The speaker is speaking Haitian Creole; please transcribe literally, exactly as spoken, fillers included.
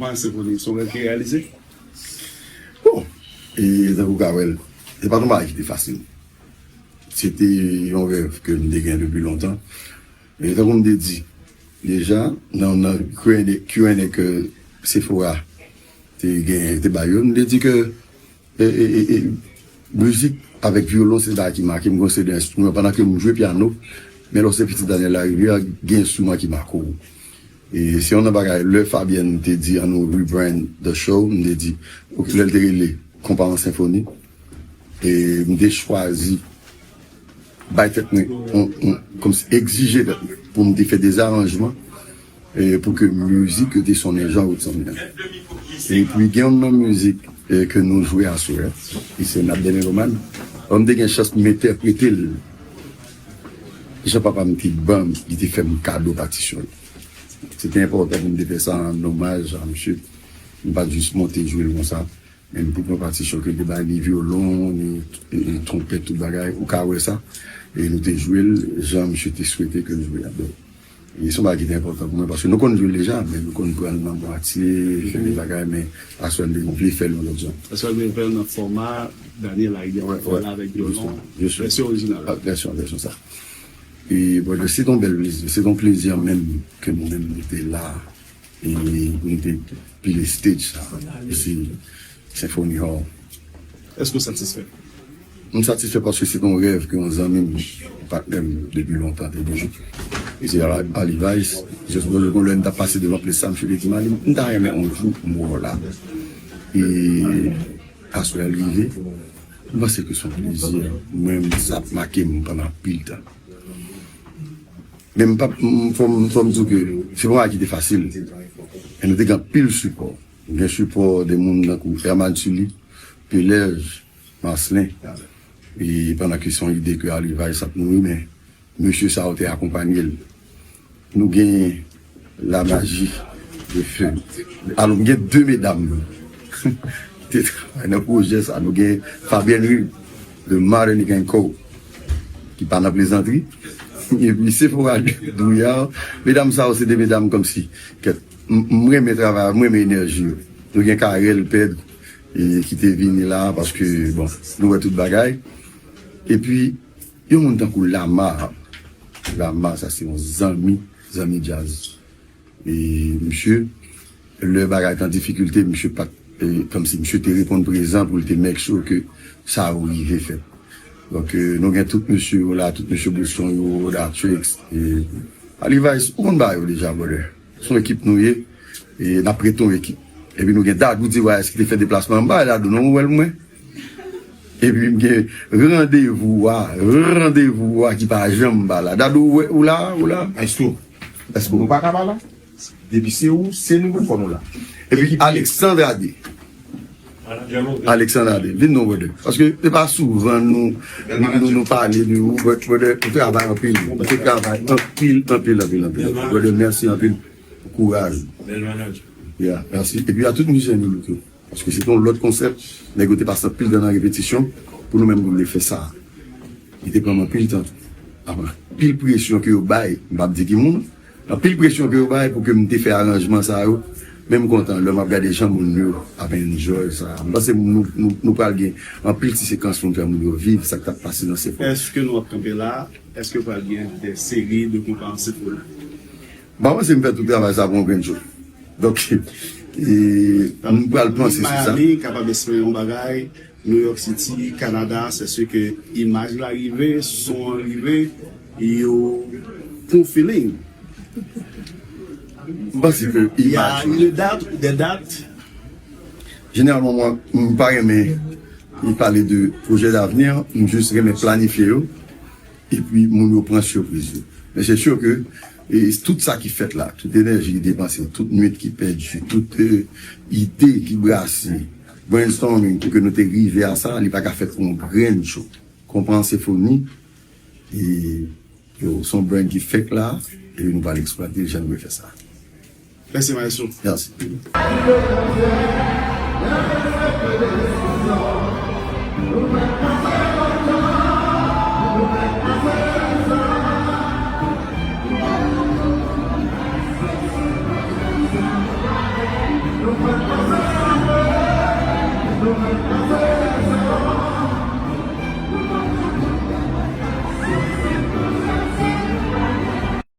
Kòman se pou li? Se yon rèv ki reyalize? Bon, e tankou w ka wè l, se pa t yon bagay ki te fasil. Se te yon rèv ke m te gen depi lontan. E tankou m te di deja, nan, nan Q and A, Q and A ke Sephora te gen, te ba yo, m te di ke e, e, e, e, mizik avèk vyolon, se bagay ki make m, gen yon seri de enstriman, pandan ke m jwe pyano, men lòske pitit Daniel la rive a, gen enstriman ki make w. E se yon nan bagay, lè Fabienne te di, "An nou rebrand the show," m te di, ok, lè l te rele Konpa an Senfoni, e m te chwazi bay tèt mwen, on, on, kòmsi egzije tèt mwen, pou m te fè de zaranjman, e pou ke mizik yo te sonnen jan yo t sonnen an. Epi gen yon nan mizik, e, ke nou jwe aswè, e se N ap Dèmen Loman, m te gen chans pou m entèprete l jan papa m te ban m, li te fè m kado patisyon l. Se te enpòtan pou m te fè sa an omaj a misye. M pa t jis monte jwe l konsa. Men m te pran patisyon ke l te bay, ni vyolon, ni, e, e, twonpèt, tout bagay. Ou ka wè sa. E nou te jwe l jan misye te swete ke l jwe a. Donk, e se yon bagay ki te enpòtan pou mwen, paske nou konn jwe l deja, men nou konn pran l nan mwatye, fè de bagay, men aswè m te vle fè l yon lòt jan. Aswè m te vle fè l nan fòma Daniel Ariel te fè l avèk vyolon, vèsyon orijinal la. Vèsyon, vèsyon sa. E, bon, se t on bèl plezi, se t on plezi menm ke nou menm nou te la, e pou nou te pile stage sa, isi, Symphony Hall. Èske w satisfè? M satisfè paske se t on rèv ke yon zanmi m, patnè m depi lontan te gen. E se Alivice, jis bon, yon lè m t ap pase devan plas sa, misye te di m, "Ali, m ta renmen yon jou m wè w la." E aswè a l rive, m panse ke se yon plezi. Mwen, sa ap make m pandan anpil tan. Men m p ap, m, fò m, fò m di w ke se pa yon bagay ki te fasil. Men nou te gen anpil sipò. Nou gen sipò de moun tankou Herman Sully, Pelèj, Marcelin. E pandan ke se yon ide ke Alivice ap nouri, men mesye sa yo te akonpanye l. Nou gen La Magie de Feu. Alò, m gen de medam ki te travay nan pwojè sa. Nou gen Fabienne Rib de Martinique and Co, ki pa nan plezantri. Epi Sephora Drouillard. Medam sa yo se de medam kòmsi, kèt, m, m renmen travay, m renmen enèji yo. Nou gen Carel Pedre, e, ki te vini la, paske, bon, nou wè tout bagay. Epi, yon moun tankou Lama. Lama, sa se yon zanmi, zanmi djaz. E misye, lè bagay te an difikilte, misye pa t, e, kòmsi misye te reponn prezan pou l te make sure ke sa yo rive fèt. Donk, e, nou gen tout mesye yo la, tout mesye Boston yo, Datrix, e, Alivice, ou konn bagay yo deja, brother. Se yon ekip nou ye, e n ap rete yon ekip. Epi nou gen Dadou D Y S ki te fè deplasman an, m pa wè Dadou non, ou wè l mwen. Epi m gen randevou a, randevou a ki pa janm pa la. Dadou, ou wè, ou la, ou la? Maestro, èske nou pa ka pa la? Depi se ou, se nou, fò nou la. Epi Alexandre Ade. Alexandre Ade, vin non, brother. Paske se pa souvan nou, nou, nou, nou pale de ou, but, brother, ou travay anpil. Ou te travay anpil, anpil, anpil, anpil. Brother, mèsi anpil pou kouraj ou. Yeah, mèsi. Epi a tout mizisyen nou tou. Paske se te yon lòt konsèp, nèg yo te pase anpil tan nan repetisyon pou nou menm pou nou te fè sa. Li te pran m anpil tan. Anpil presyon ke yo bay, m p ap di ki moun, anpil presyon ke yo bay pou ke m te fè aranjman sa yo, men m kontan lè m ap gade jan moun yo ap enjoy sa. M panse nou, nou, nou pral gen anpil ti sekans pou n fè moun yo viv sa k t ap pase nan Sephora. Èske nou ap kanpe la? Èske pral gen de seri de konpa an Sephora? M pa panse m fè tout travay sa pou yon grenn cho. Donk, e, m pral panse sou sa. Miami kapab espere yon bagay, New York City, Canada, c'est sûr que imaj la rive, son an rive, yo pran feeling. M panse ke imaj la. Y a une date, des dates. Jeneralman, mwen, m pa renmen pale de pwojè davni, m jis renmen planifye yo. Epi moun yo pran sipriz yo. Men se si ke, e, tout sa ki fèt la, tout enèji ki depanse, tout nwit ki pèdi, tout, e, ide ki brase, brainstorming pou ke nou te rive a sa, li pa ka fèt pou yon grenn cho. Konpa an Senfoni, e, yo, se yon brand ki fèk la, e nou pral eksplwate jan nou fè sa. Mèsi, maestro. Mèsi.